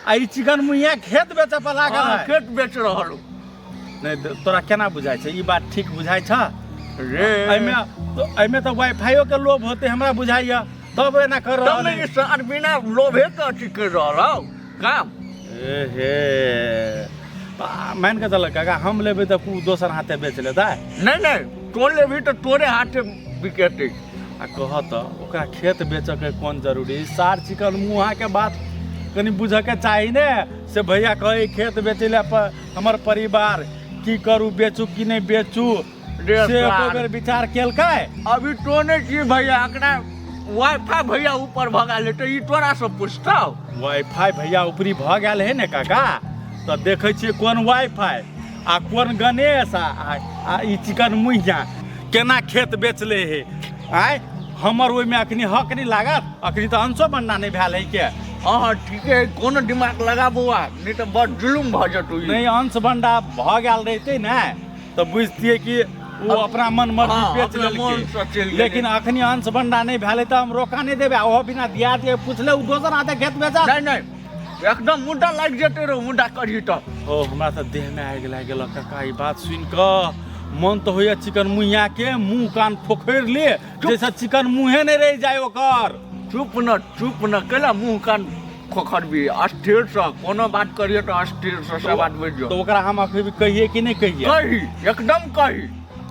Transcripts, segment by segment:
आ ई चिकन मुइया खेत बेचऽ पर लागल हाँ, है। खेत बेच रहल हूँ। नहि तोरा केना बुझाइ छै ई बात ठीक बुझाइ छ रे एहिमे तो एहिमे तऽ वाईफाइयो के लोभ होते हमरा बुझाइया तब एना कर तब रहल ने है। ई सार बिना लोभे के अथी कर रहल हौ काम। ए हे मान के चल काका, हम लेबै तऽ कु दोसर हाथे बेच लेतै। नहीं नहीं, तो लेबही तऽ तोरे हाथे बिकेतै। आ कह तऽ ओकरा खेत बेचऽ के कोन जरूरी? सार चिकन मुँहा के बात कनि बुझऽ के चाही ने। से भैया कहै खेत बेचै लए हमर परिवार की करू, बेचू कि नहि बेचू, रे से एको सार। बेर विचार केलकै? अभी तो नहीं छी भैया, एकरा वाईफाई भैया ऊपर भऽ गेल तऽ ई तोरा से पूछतौ। वाईफाई भैया ऊपरी भऽ गेल है ने काका, तऽ देखै छियै कोन वाईफाई आ कोन गणेश आ ई चिकन मुहिया केना खेत बेचले हे। आय हमर ओहिमे अखनी हक नहि लागत, अखनी तऽ अंशो बन्ना नहि भेल है के। हाँ हाँ ठीके है, कोनो दिमाग लगा बौआ, नहीं तऽ बड़ जुलुम भऽ जेतौ ई। नहि अंश बंडा भऽ गेल रहितै ने तऽ बुझतियै कि ओ अपना मन मर्जी हाँ, बेच अपना मन से लेलकै, चलि गेलै। लेकिन अखनी अंश बंडा नहि भेलै तऽ हम रोका नहि देबै। आ ओहो बिना दिया दिया पुछले ओ दोसर हाथे खेत बेचत। नहीं नहीं, एकदम मुद्दा लागि जेतै रौ, मुद्दा करही तऽ। ओ हमरा तऽ देहमे आगि लागि गेल काका ई बात सुनि कऽ। मन तऽ होइए चिकन मुहिया के मुँह कान फोखड़ि ले, जैसे चिकन मुँहे नहि रहि जाय ओकर। चुप न, चुप न, केला मुँह कान खोखरबी? अस्थिर से कोनो बात करिए तऽ अस्थिर से सब बात बुझि जो। तऽ ओकरा हम अखन भी कहिए कि नहि कहिए? कही, एकदम कही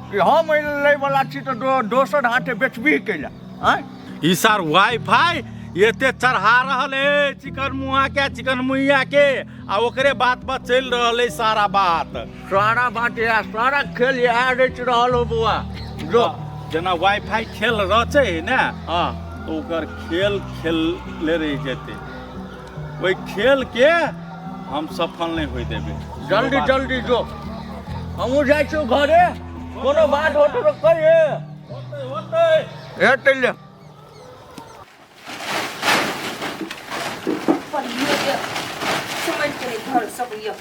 कि हम लै वाला छी तऽ दोसर हाथे बेचबी कैला। आँय ई सार वाईफाई एते चढ़ा रहल है चिकन मुहा के, चिकन मुहिया के, आ ओकरे बात पर चलि रहल है सारा बात। सारा बात इएह, सारा खेल इएह रचि रहल हो बौआ। जो जेना वाईफाई खेल रचै है ने, हाँ, तऽ ओकर खेल खेलले रहि जेतै, ओहि खेल के हम सफल नहि होइ देबै। जल्दी जल्दी जो, हमहूँ जाइ छियौ घरे, कोनो बात होतौ तऽ कहिए। होतै होतै। हेतै ले। पढ़ियो के समझ के नहीं घर सब ये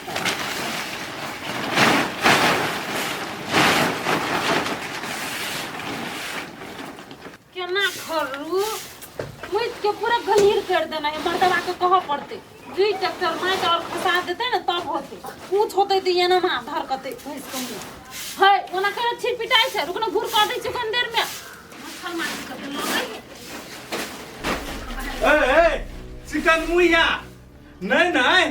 केना खरू मुइत के पूरा गहीर कर देना है। मर्दवा के कहऽ पड़तै, दुई ट्रैक्टर माटि और खसा देतै ने तब होतै। ऊँच होतै तऽ एना मा धरकतै भैंस के मुँह है। ओना कर छिटपिटाइ छै, रुक न, घूर कऽ दै छै कनि देर में। मच्छर माछी कते लगै है। ए ए चिकन मुइया, नहीं नहीं,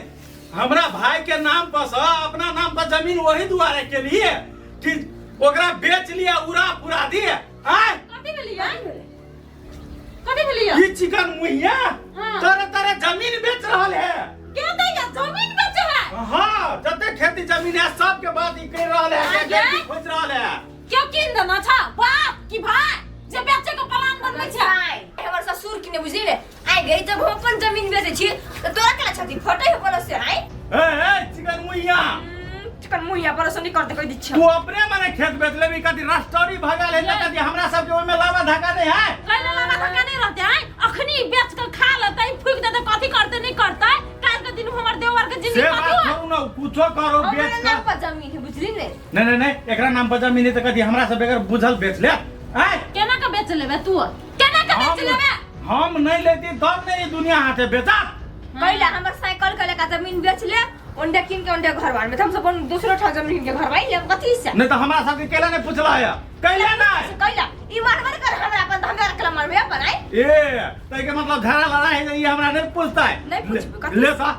हमरा भाई के नाम पर से अपना नाम पर जमीन वही दुआरे के लिए कि ओकरा बेच लिया उड़ा पुरा दिए। आय कथी भेलियै? कथी भेलियै? ई चिकन मुइया हाँ। तरह तरह जमीन बेच रहल है। क्यों दैया जमीन बेचे है? हाँ, जते खेती जमीन है सबके बात ई कर रहल है, आगे? के खोज रहल है। क्यों कीन देना छा बाप की भाई जे बेचे के प्लान बनबै छै? आइ हमर ससुर किने बुझली ने आइ गई, जब हम अपन जमीन बेचै छी तऽ तोरा केना छथि फटै हो पर से आइ। ए ए चिकन मुइया, चिकन मुइया पर से नहीं करते कोई दिच्छा। तू अपने मने खेत बेच लेबी, कदी राष्ट्री भगल है, कदी हमरा सब के ओय में लावा धागा नहीं है। कैला लावा धक्का नहीं रहते है? अखनी बेच के खा लेतै, फूक देतै, कथी करतै नहीं करतै। काल के दिन हमर देवर के जिंदगी से कथी बात होय? करू ना, कुछो करो हमरा बेच नाम के। पर जमीन है बुझली ने। नहीं नहीं नहीं, एकरा नाम पर जमीन है त कदी हमरा सब बगैर बुझल बेच ले। आय केना के बेच लेबे तू? केना के बेच लेबे? हम नहीं लेती तब नहीं ई दुनिया हाथे बेचा। कैला हमर साइकिल के लेका जमीन बेच ले, ओंडे कीन के ओंडे घर बार में हम सब अपन दूसरो ठाम जमीन के घर बाई लेब कथी से। नहीं तो हमरा सब के केला नहीं पूछला है, कैला नहीं से कैला ई मारबर कर हमरा अपन, हमरा रखला मारबे अपन आई। ए तै के मतलब झगड़ा लड़ाई है, ई हमरा नहीं पूछता है। नहीं पूछबे, कथी ले से? सा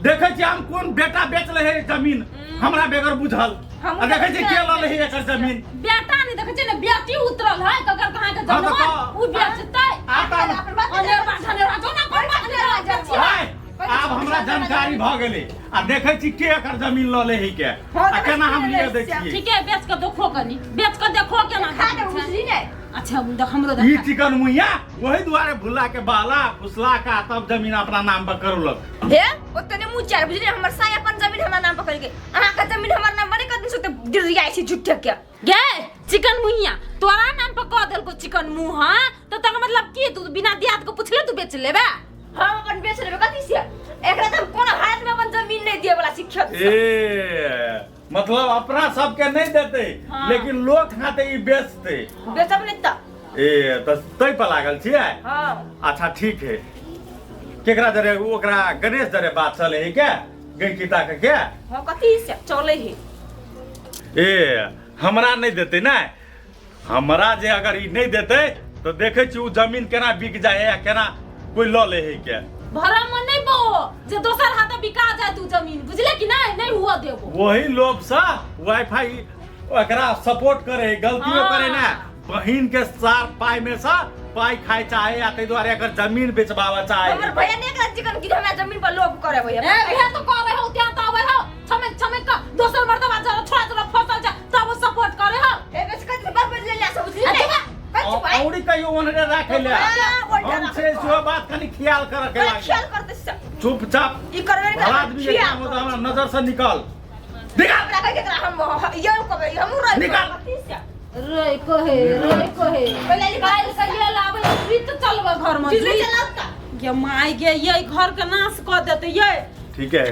देखै छी हम कोन बेटा बेच ले है जमीन हमरा बेगर बुझल। हमहूँ आ देखै छी तऽ के लऽ ले है एकर जमीन। बेटा नहीं देखै छी ने, बेटी उतरल है ककर कहाँ के हाँ, तऽ जनमल, कह। उ बेचतै। आ तऽ अपन बात अनेर बाठा ने राजो ना कोन बात ने राजो छियै। हाय, आब हमरा जानकारी भऽ गेलै आ देखै छी के एकर जमीन लऽ ले है के हाँ, आ केना हम लिए दै छियै। ठीक है, बेच के देखो कनी, बेच के देखो केना खा दे छै। बुझली ने। अच्छा देख हमरो ई देख। चिकन मुइया वही दुआरे भुला के बाला फुसला का तब जमीन अपना नाम पर करलक। हे ओतने मुँह चार बुझली, हमर साय अपन जमीन हमरा नाम पकड़ के, अहाँ के जमीन हमर नाम बने कदम से त गिर जाइ छी झूठे के। गे चिकन मुहिया तोरा नाम पर कह देलको चिकन मुँह, हाँ तो तकर मतलब की तू बिना दियाद के पुछले तू बेच लेबे? हम अपन बेच लेबे कथी से? एकरा त हम कोनो हालत में अपन जमीन नहीं दिए वाला छी खेत से। ए मतलब अपना सबके नहीं देते, हाँ। लेकिन लोग हाथे ई बेचते। बेचब नहीं त। ए त तै पर लागल छियै? हाँ। अच्छा ठीक है, केकरा जरे ओकरा गणेश जरे बात चले है क्या गैकिता के क्या? हाँ, कथी से चले है। ए हमरा नहीं देते ना, हमरा जे अगर ई नहीं देते तो देखे छी उ जमीन केना बिक जाए या केना कोई ल ले है क्या। भरम में नहीं बो जे दोसर हाथे बिका जाए तू जमीन, बुझले कि नहीं? नहीं हुआ देबो। वही लोभ से वाईफाई एकरा सपोर्ट करे है, गलतियों करे ना, बहिन के सार पाई में से पाई खाए चाहे या ताहि दुआरे एकर जमीन बेचबावा चाहे। हमर भैया ने एकरा चिकन की हमरा जमीन पर लोभ करे भैया। ए भैया तो करे हो त्या तो आवे हो छमेक छमेक का दोसर मर्दवा जरा छोड़ा छोड़ा फसल जा तब सपोर्ट करे हो। ए बेच कथी बाप ले ले सब बुझली नहीं। कथी भाई औरी कहियो ओनरे राखे ले। हाँ, हम से सेहो बात कनी ख्याल करे के लागी। ख्याल करते सब। चुपचाप ई करबे भला आदमी के काम होता हमरा नजर से निकल। निकल। हमरा कह के हम यो कहबे हमहु रह निकल। रे कहे रे कहे पहिले काल्हि कहिया लाबै जुइत चलबै घर में जुइत जुइत। चलाउ त। गे my गे ये घर के नाश क देते ये। ठीक है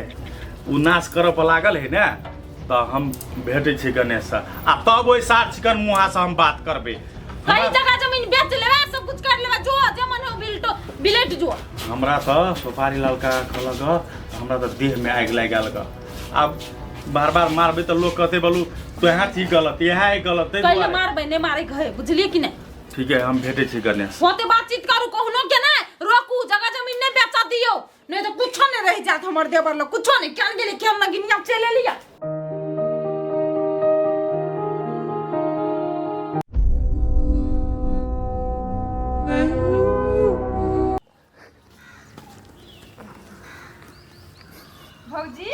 उ नाश करऽ पर लागल है ना तो हम भेटै छी गणेश से आ तब ओहि सार चिकन मुहा से हम बात करबै। कई जगह जमीन बेच लेबे सब कुछ कर लेबे जो जे मन हो बिलटो बिलेट जो। हमरा से सुपारी ललका कहलक हमरा तऽ देह में आगि लागि गेल ग। आब बार बार मारबै तऽ लोग कहते बोलू तो यहाँ ठीक गलत यहाँ गलत ताहि कहिले दुआरे। मारबै नहीं मारे घे बुझलिए कि नहीं? ठीक है हम भेटै छी गणेश। होते बातचीत करू कहुनो के नहीं रोकू जगह जमीन नहीं बेचा दियो नहीं तो कुछो नहीं रह जात हमर देवर लोग कुछो नहीं केन गेली केन न गिनिया चले लिया। भौजी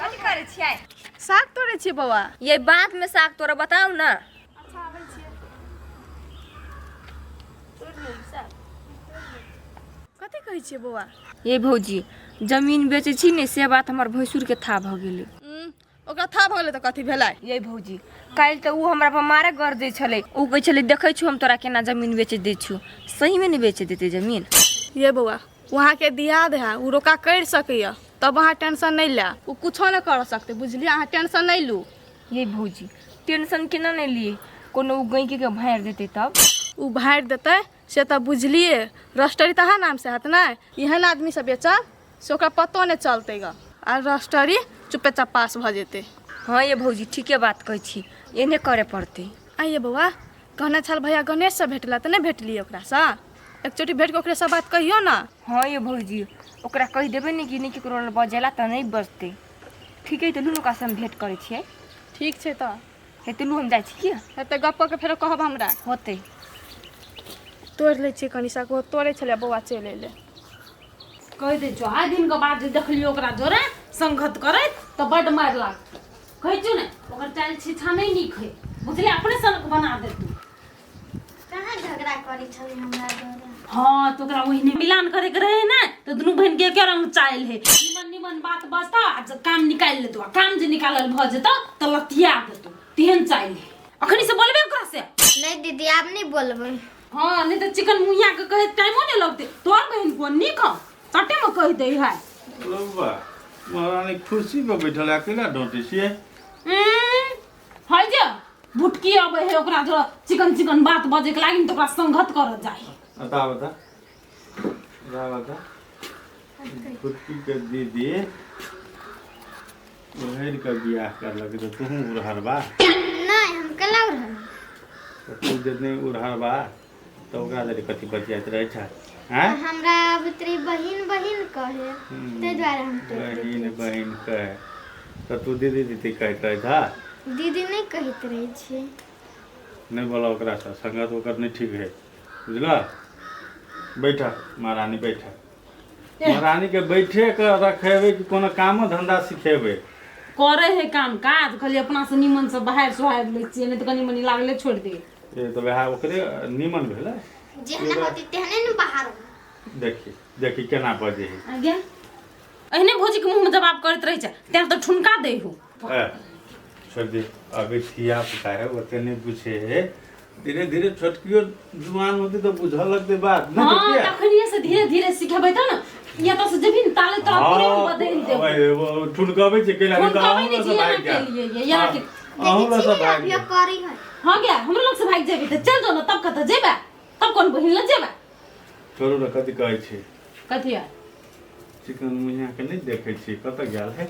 कथी करै छियै? साग तोड़ै छियै बौआ। ये बात में साग तोड़ा बताउ ना। अच्छा आबै छियै। कथी कहै छियै बौआ? ये भौजी जमीन बेचै छी ने से बात हमर भैंसुर के था भऽ गेलै। ओकरा था भऽ गेलै तऽ कथी भेलै? ये भौजी काल्हि तऽ उ हमरा पर मारे गरजै छलै, उ कहै छलै देखै छु हम तोरा केना जमीन बेच दै छु, सही में नहि बेच देतै जमीन। ये बौआ वहाँके दियाद है उ रोका करि सकैए तब अहाँ टेंशन नहीं ले, उ कुछो नहीं कर सकते बुझलिए, अहाँ टेंशन नहीं लू। ये भौजी टेंशन केना नहीं लिए, कोनो उ गैंकी के भारि देतै तब? उ भारि देतै से तऽ बुझलिए, रजिस्ट्री तऽ अहाँ नाम से हैत ने, एहन आदमी से बेचब से ओकरा पतो नहीं चलतै ग आ रजिस्ट्री चुपेचाप पास भऽ जेतै। हाँ ये भौजी ठीके बात कहै छी, एहने करे पड़तै। आइए बौआ कहने छल भैया गणेश से भेटला तऽ नहीं भेटलियै ओकरासँ? एक चोटी भेट के ओकरेसँ बात कहियो ना। हाँ ये भौजी ओकरा कहि देबै ने कि नहि केकरो बजेला तऽ नहि बजतै। ठीक है तऽ लू ओकरासँ हम भेट करै छियै। ठीक छै तऽ हेतै लू हम जाइ छी की हेतै गप कऽ के फेरो कहब हमरा। होतै। तोड़ि लै छियै कनि साग, ओ तोड़ै छलै बौआ चलि अयलै। कहि दै छौ आइ दिनके बाद जे देखलियै ओकरा जोरे संघत करैत तऽ बड्ड मारि लागतौ, कहै छौ ने ओकर चालि छिछा नहि नीक है बुझलियै, अपने सनक बना देतौ। कहाँ झगड़ा करै छलै हमरा जोरे? हाँ तो ओकरा ओहिने मिलान करे के रहे ना तो दुनू बहन के एके रंग चालि है, निमन निमन बात बजता आ काम निकालि लेतौ, आ काम जे निकालल भऽ जेतौ तऽ लतिया देतौ, तेहन चालि है। अखनी से बोलबे ओकरा से? नहीं दीदी आब नहीं बोलबै। हाँ नहीं तऽ चिकन मुहिया के कहै टाइमो नहीं लगतै, तोहर बहन कोन नीक हौ सटे में कहि दै है। बौआ महारानी कुर्सी पर बैठल है अकेला डोंटे छियै? है जे भुटकी अबै है ओकरा जो चिकन चिकन बात बजे के लागी त ओकरा संगत करत जाय। बता बता बता बता भुटकी के दीदी उड़हर के बियाह करलक तऽ तू उड़हरबा? नहीं हम केला उड़हर। तऽ तू जे नहि उड़हरबा तऽ ओकरा जरे कथी बतियाइत रहै छै? आँय हमरा अबतरी बहिन बहिन कहे ताहि दुआरे हम टोकि बहिन बहिन कहे तऽ तू दीदी दीदी कहैत रहै छह? दीदी नहीं कहैत रहै छियै। नहीं बोला ओकरासँ संगत ओकर नहीं ठीक है बुझल। बैठ महारानी बैठ, महारानी के बैठे के रखेबै कि कोनो कामो धंधा सिखेबै? करे है काम काज खाली अपना से निमन से बाहर सोहार लै छियै, नहीं तऽ कनी मनी लागले छोड़ि दे। ए तऽ वएह ओकरे निमन भेलै जेहने होतै तेहने ने बाहर। देखी देखी केना बजै है। आगे एहने भौजी के मुँह में जवाब करैत रहै छै तें तऽ ठुनका दै हो। छोड़ दे अभी धिया पुता है ओते नहीं पूछे है, धीरे धीरे छोटकियो जुआन होते तो बुझल लगते बात ना। हाँ तखनिए से धीरे धीरे सिखेबै त न या तो से जेबही न ताले तोरा पूरे बदलि देबौ। ठुनकबै छै केला ठुनकबै नहि छै, एना केलियै ये, एना के अहूँ लग से भागि अभियो करी है। हाँ गया हमरो लग से भागि जेबही तऽ चलि जो न तब कतऽ जेबै, तब कोन बहिन लग जेबै? छोड़ू ने कथी कहै छै। कथी है? चिकन मुहिया के नहि देखै छियै, कतऽ गेल है?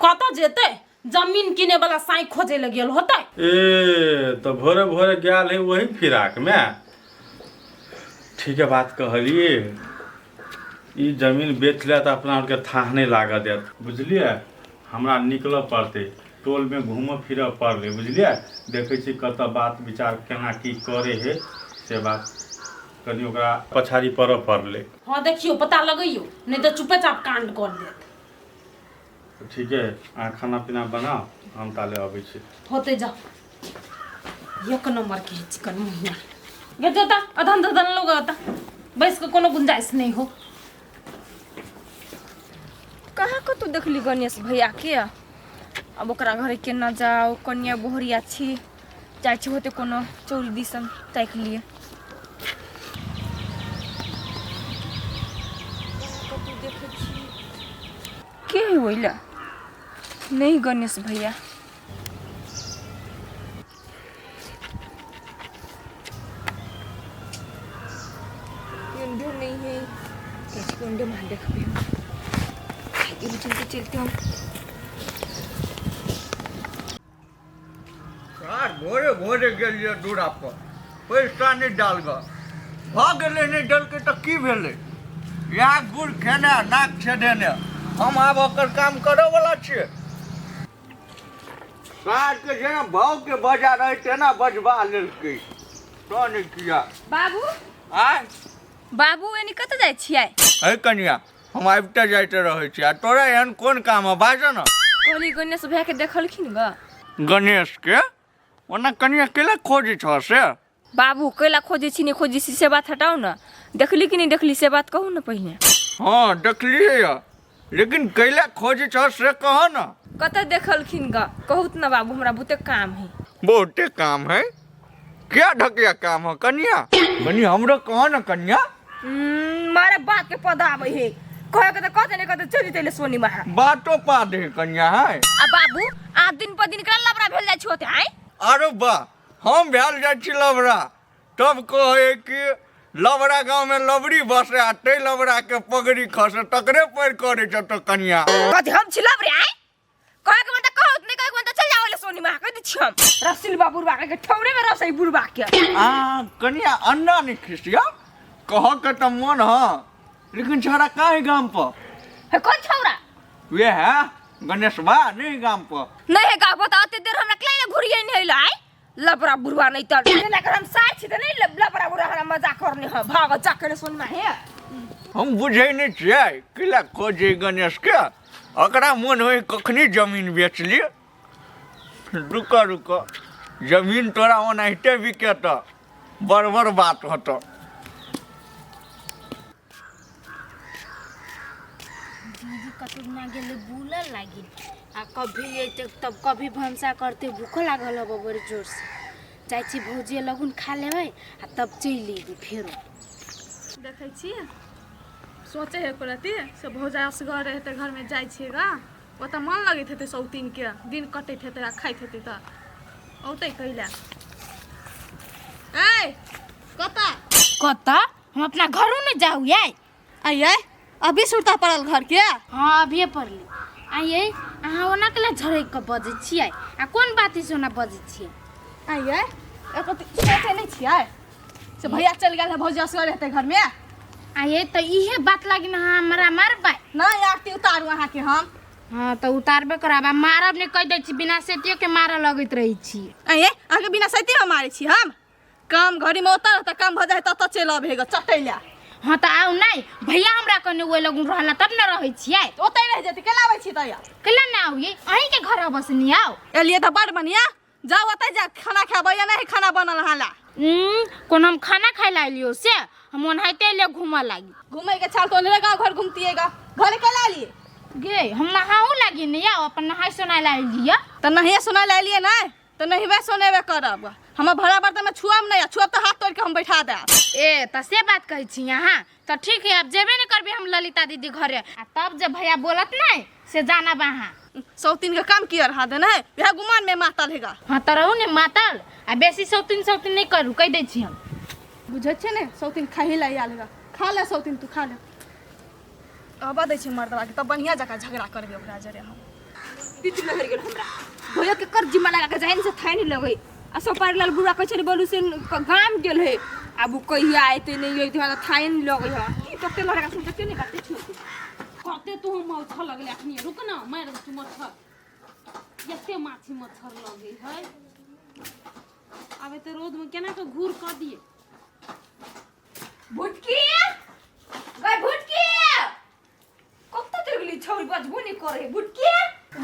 कतऽ जेतै, जमीन किने वाला साई खोजे लए गेल होतै। ए तऽ भोरे भोरे गेल है वही फिराक में। ठीक है बात कहलिए, ई जमीन बेच ले तऽ अपना आरके थाह नहि लागऽ देत, बुझलियै? हमरा निकलऽ पड़तै, टोलमे घूमऽ फिरऽ पड़लै, बुझलियै? देखै छी कतऽ बात विचार केना की करै है, से बात कनि ओकरा पछाड़ी पड़ऽ पड़लै। हाँ देखियौ, पता लगैयौ, नहि तऽ चुपेचाप कांड कर देत। ठीक है, अहाँ खाना पीना बनाउ, हम ताले अबै छी। होते जाओ, एक नंबर के है चिकन मुहिया। गे जोता अधन दधन लोग आता, बैस के कोनो गुंजाइश नहीं हो। कहाँ कतौ देखली गणेश भैया के? अब ओकरा घरे केना जाउ? कनिया बोहरिया छी, जाइ छी होते कोनो चौरी दिसन ताकि लिए। कतौ देखै छी के है ओइला? नहीं गणेश भैया। विंडो नहीं है, कैसे विंडो में देखबे हम। चलते चलते हम सर भोरे भोरे गेलियै दूरा पर, पैसा नहि डाल गऽ भऽ गेलै। नहि डलकै तऽ की भेलै? इएह गुड़ खेने नाक छेदेने हम आब ओकर काम करऽवला छियै। सारके जेना भावके बजा रहै तेना बजबा लेलकै, तऽ नहि किया। बाबू। आय। बाबू, एनी कतऽ जाइ छियै? है कनिया, हम आबिते जाइते रहै छी, आ तोरा एहन कोन काम है, बाजऽ ने। कहली गणेश भैया के देखलखिन ग? गणेश के ओना कनिया केला खोजै छह से? बाबू, कैला खोजै छी नहि खोजै छी से बात हटाउ ने, देखली कि नहि देखली से बात कहू ने पहिने। हँ देखलियै यऽ, लेकिन कैला खोजै छह से कह ने। कतऽ देखलखिन ग, कहू तऽ ने बाबू, हमरा बहुते काम है। बहुते काम है? क्या ढकिया काम है कनिया? कनि हमरो कह ने कनिया। मारे बात के पदा आबै है, कहे के तऽ कहते, नहि कहते चलि जेतै सोनी महा। बातो पा दे कनिया है। आ बाबू, आ दिन पर दिन करा लबड़ा भेल जाइ छो आय। अरे बा, हम भेल जाइ छी लबड़ा? तब कहै कि लबड़ा गाँव में लबड़ी बसे आ तै लबड़ा के पगड़ी खसे, तकरे पर करै छ तो कनिया। कथी हम छी लबड़े आय? कहे के मन तऽ कहू, नहि कहे के मन तऽ चल जाओ सोनी महा, कह दै छी हम। रसिल बा बुढ़बा के ठौरे में रसै बुढ़बा के। आ कनिया, अन्ना नहीं खिसिया, कह के तऽ मन ह, लेकिन छोरा कहाँ है गाम पर? हे कौन छौरा? वे है गणेश बा नहीं गाम पर? नहीं है गाम पर, तऽ अते देर हमरा केला घुरिए नहीं हैला आय लबड़ा बुढ़वा। नहीं तऽ जेना कर हम साइ छी तऽ नहीं लबड़ा बुढ़वा हमरा मजाक करने ह, भाग जा के सोनी मा हे। हम बुझै नहि छियै केला खोजै गणेश के। ओकरा मोन होइ कखनी जमीन बेच ली। रुक रुक, जमीन तोरा ओनाहिते बिकेत, बड़ बड़ बात होतऽ। दीदी कतहु ना गेलै बुलऽ लागी, आ कभी अयतै तब कभी भनसा करतै। भूखो लागल हबो बड़ी जोरसँ। जाइ छी भौजी लगुन, खा लेबै आ तब चलि अयबै फेरो। देखै छियै, सोचे है एको रत्ती से भौजाइ असगर हेतै घरमे, जाइ छियै गा, ओतऽ मन लगैत हेतै, सौतीनके दिन कटैत हेतै आ खाइत हेतै, तऽ औतै कैला? ऐ कतऽ? कतऽ? हम अपना घरो नहि जाउ यै। आइयै, अभी सुरता पड़ल घरके? हाँ, अभिये पड़ली। आइयै, अहाँ ओना केला झड़कि कऽ बजै छियै आ कोन बात से ओना बजै छियै? आइयै, एको सोचै नहि छियै से भैया चलि गेल है, भौजी असगर हेतै घरमे। आइयै, तऽ इहे बात लागी ने अहाँ हमरा मारबै? नहि, आरती उतारू अहाँके हम। हाँ तऽ उतारबे करब, आ मारब नहि, कहि दै छी, बिना सेतियो के मारऽ लगैत रहै छी। आइयै, अहाँके बिना सैती हम मारै छी? हम काम घड़ीमे ओतऽ रहतै, काम भऽ जाइ ततऽ चलि अबहे ग चटै लए। हाँ तऽ आउ नहि, भैया हमरा कने ओहि लगुन रहला तब ने रहै छियै। ओतै रहि जेतै, केला आबै छी तैया? केला ने आउ यै, अहीँके घर अबसनी आउ। एलियै तऽ बड़ बढ़िआँ, जाउ ओतै जा खाना खेबै, या नहि खाना बनल अहाँ ला। कोनो हम खाना खाय ला एलियो से? हम ओनाहिते एलियो घूमऽ लागी। घूमै के छाल तो ओन्हरे गाँव घर घूमतियै गा, घरे केला एलियै? गे, हम नहाओ लागी ने आउ, अपन नहाय सोनाय ला एलियै। तऽ नहिए सोनाय ला एलियै नहि तऽ नहिबे सोनेबे करब, हमर भरा बर्तनमे छुअब नहि, आ छुअब तऽ हाथ तोड़ि कऽ हम बैठा देब। ए तऽ से बात कहै छी अहाँ? तऽ ठीक है, आब जेबे नहि करबै हम ललिता दीदी घरे, आ तब जे भैया बोलत नहि से जानब अहाँ। सौतीन के काम किया रहा देने है, वएह गुमान में मातल हैगा। हाँ तऽ रहू ने मातल, आ बेसी सौतीन सौतीन नहि करू, कहि दै छी हम। बुझै छियै ने, सौतीन खाही ला आयल हैगा। खा ले सौतीन, तू खा ले। आबऽ दै छै मर्दबाके तब बढ़िआँ जकाँ झगड़ा करबै ओकरा जरे हम। बीच में गेल हमरा भैया के कर जिम्मा लगा के जाइन से थाई नहीं लगे आ सोपारी लाल बुढ़ा कहै छलै बोलू से गाम गेल है आब उ कहिया अयतै नहि अयतै हमरा थाई नहीं लगे है की तते लड़का सुन तते नहीं बाते छोड़ कते तू मच्छर लगले अखनी, रुक ना मारि दै छी मच्छर। एते माछी मच्छर लगे है। आब एते रौद में केना के घूर कऽ दिए। भुटकी गई भुटकी कत चल गेली छौरी बजबो नहीं करे भुटकी।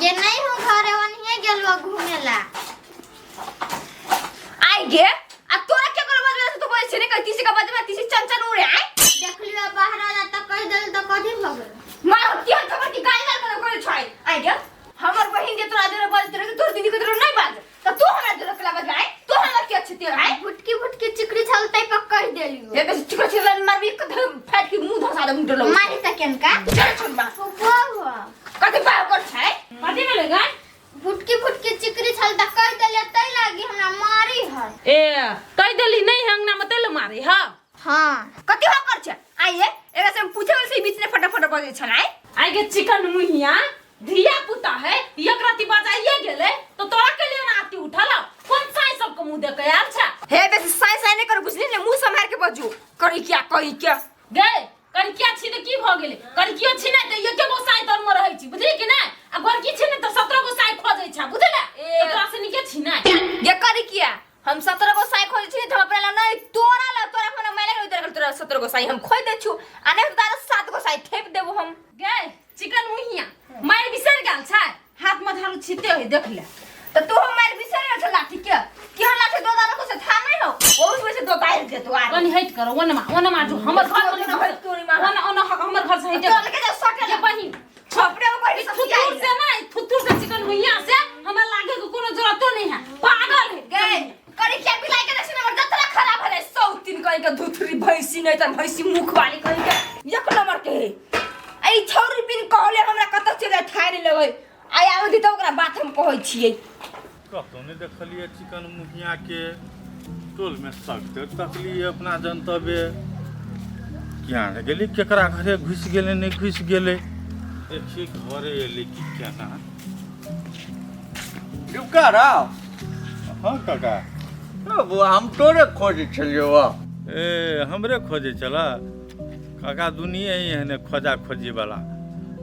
जे नहीं हूँ घरे ओनहिए गेलवा घूमे ला। आई गे आ तोरा के कर बजबे से तू बोल छे ने कह तीसी का बजबे तीसी चंचन उड़े आई। देखलियो बाहर आ त कह देल त कथी भ गेल? मार की खबर की गाली गाल कर करे छै आई गे। हमर बहिन जे तोरा जोरे बजते रहे तोर दीदी के तोरा नहीं बाज त तू हमरा जोरे कला बजबे आई तू हमर के अच्छे ते आई। भुटकी भुटकी चिकरी छल तै पर कह देलियो। हे बेसी चिकरी छल मारबी कदम फाट के मुंह धसा दे मुंह डलो। मारी त केनका? चल छोड़ बा। फुफुआ हुआ। कथी बा कर छै? कथी भेलै गाय? भुटकी भुटकी चिकरी छल त कह देलियो तै लागी हमरा मारी है। ए कह देली नहीं है अंगना में तै मारे हां। हां कथी हो कर छै आइए एकरा से हम पूछे से बीच में फटाफट बजै छलै। आई के चिकन मुहिया धिया पुता है एक राती बजाइए गेले तो तोरा के लिए ना आती उठल कोन साई सबके मुंह देख के आयल छै? हे बेसी साई साई नहीं कर बुझली ने मुंह सम्हार के बजू करी क्या कही क्या गे करिकिया छी त की भ गेलै? करिकियो छी नै त एके गो साई तर में रहै छी बुझली कि नै? आ गोरकी छी नै त 17 गो साई खोजै छै बुझले? ए। त तोरा से निके छी नै। गे करिकिया हम 17 गो साई खोजै छी त हम अपना ला नै तोरा ला तोरा हमरा माय लगे उतर तोरा 17 गो साई हम खोज दै छु आ नै तारा 7 गो साई थेप देबो हम। गे चिकन मुहिया मार बिसर गेल छै हाथ में झाड़ू छिते है देख ले। त तू हम मार बिसर गेल छ लाठी के के हम लाठी दो दादा को से था नहीं हो ओ उसमें से दो दाइर दे तो आ कनी हट करो ओनमा ओनमा जो हमर घर ओना में हट तोरी माँ। ओना ओना हमर घर से हट तोरा लगे जा सटे के बहिन छपरे ऊपर ई थुथुर से ना थुथुर से चिकन मुहिया से हमरा लागे के कोनो जरूरतो नहीं है पागल है। गे करी क्या बिलाई के देखी नंबर जतरा खराब है सौ तीन कहीं के धुथरी भैंसी नहीं त भैंसी मुख वाली कहीं के एक नंबर के है। आई छौरी बिन कहले हमरा कत चले थाई नहीं लेबै आई आबै दी त ओकरा बात हम कहै छियै। कतौ नहीं देखलिए चिकन मुखिया के टोल में सगते तकलिए अपना जनतबे क्या गेली केकरा घरे घुस गेलै नहीं घुस गेलै देखिए घरे एलै कि केना। रुका राव। हाँ काका। बुआ हम तोरे खोजै छलियौ। ए हमरे खोजै छला काका दुनिया ही एहने खोजा खोजी वाला।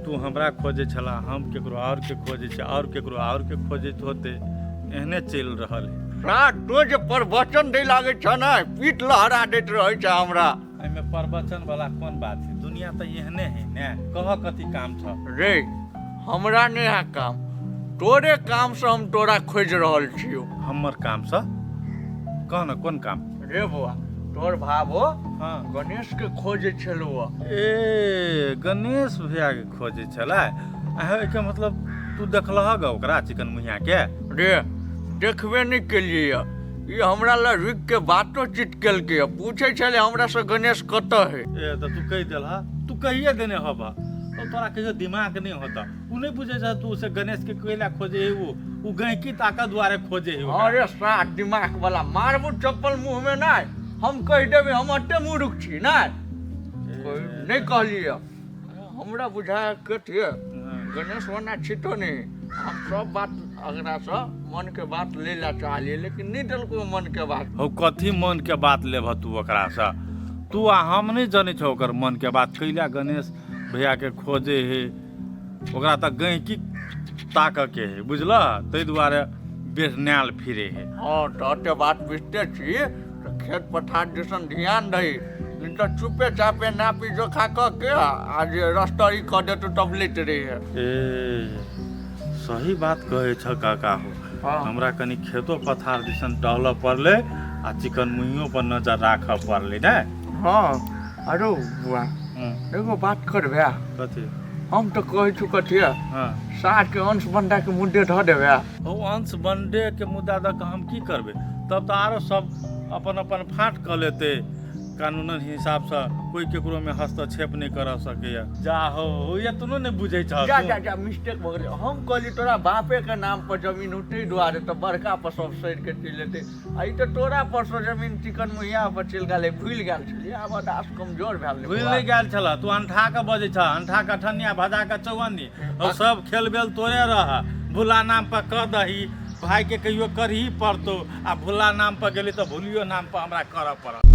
तू हमरा खोजै छला हम केकरो और के खोजै छै और केकरो और के खोजैत होते एहने चलि रहल है। रात तो जे प्रवचन दै लागै छ ने पीठ लहरा दैत रहै छै हमरा। एहिमे प्रवचन वाला कोन बात है दुनिया तऽ एहने है ने कह कथी काम छ। रे हमरा नहि है काम तोरे काम से हम तोरा खोजि रहल छियौ। हमर काम से कह न कोन काम? रे बौआ तोर भावो हाँ गणेश के खोजै छलौ। ए गणेश भैया के खोजै छलै एहिके मतलब तू देखलह ग ओकरा चिकन मुहिया के? रे देखबे नहि केलियै ई हमरा लग रुकि के बातो चीत केलकै पूछै छलै हमरा से गणेश कतऽ है। ए तऽ तू कहि देलह तू कहिए देने हबह तो तोरा कहियो दिमाग नहीं होता उ नहीं बुझे छ तू से गणेश के कैला खोजे है उ गैंकी ताकत दुआरे खोजे है ओकरा। अरे सात दिमाग वाला मारबू चप्पल मुंह में नहीं हम कहि देबै हम अट्टे मूर्ख छी नहीं नहीं कहलियै हमरा बुझाय कथी गणेश ओना छितो नहीं हम सब बात अगरा से मन के बात ले ला चाहलियै लेकिन नहीं देलको मन के बात। हो कथी मन के बात लेबह तू ओकरा से? तू आ हम नहीं जनै छौ ओकर मन के बात कैला गणेश भैया के खोजे है ओकरा तऽ गैंकी ताकऽ के है बुझलह ताहि दुआरे बेसनायल फिरे है। हाँ तऽ ओते बात बुझिते छी तऽ खेत पथार दिसन ध्यान दही नहीं तऽ चुपे चापे नापी जोखा कऽ के आ जे रस्तरी कऽ देतौ तब लैत रहिहे। ए सही बात कहै छ काका हो। हाँ। हमरा कनी खेतो पथार दिसन टहलऽ पड़लै आ चिकन मुहियो पर नजर राखऽ पड़लै ने। हाँ अरे बुआ एगो बात करबै। कथी? हम तऽ कहै छु कथी हाँ सार के अंश बंडा के मुद्दे धऽ देबै। ओ अंश बंडे के मुद्दा दऽ कऽ हम की करबै? तब तऽ आरो सब अपन अपन फाँट कऽ लेतै। कानूनन हिसाबसँ कोइ केकरोमे हस्तक्षेप नहि करऽ सकैए। जा हो, एतनो नहि बुझै छह जा तू। जा जा, मिस्टेक भऽ गेलै। हम कहली तोरा बापे के नाम पर जमीन हो ताहि दुआरे तऽ बड़का पर सब सड़ि के चलि एतै, आ ई तऽ तोरा पर सँ जमीन चिकन मुहिया पर चलि गेलै। भूलि गेल छलियै, आब अदास कमजोर भए गेलै। भूलि नहि गेल छलह तू, अंठा के बजै छह। अंठा के अठन्नी आ भजा के चौअन्नी, और सब खेल बेल तोरे रह। भुला नाम पर कह दही, भाई के कहियो करही पड़तो। आ भुला नाम पर गेली तऽ भुलियो नाम पर हमरा करऽ पड़त।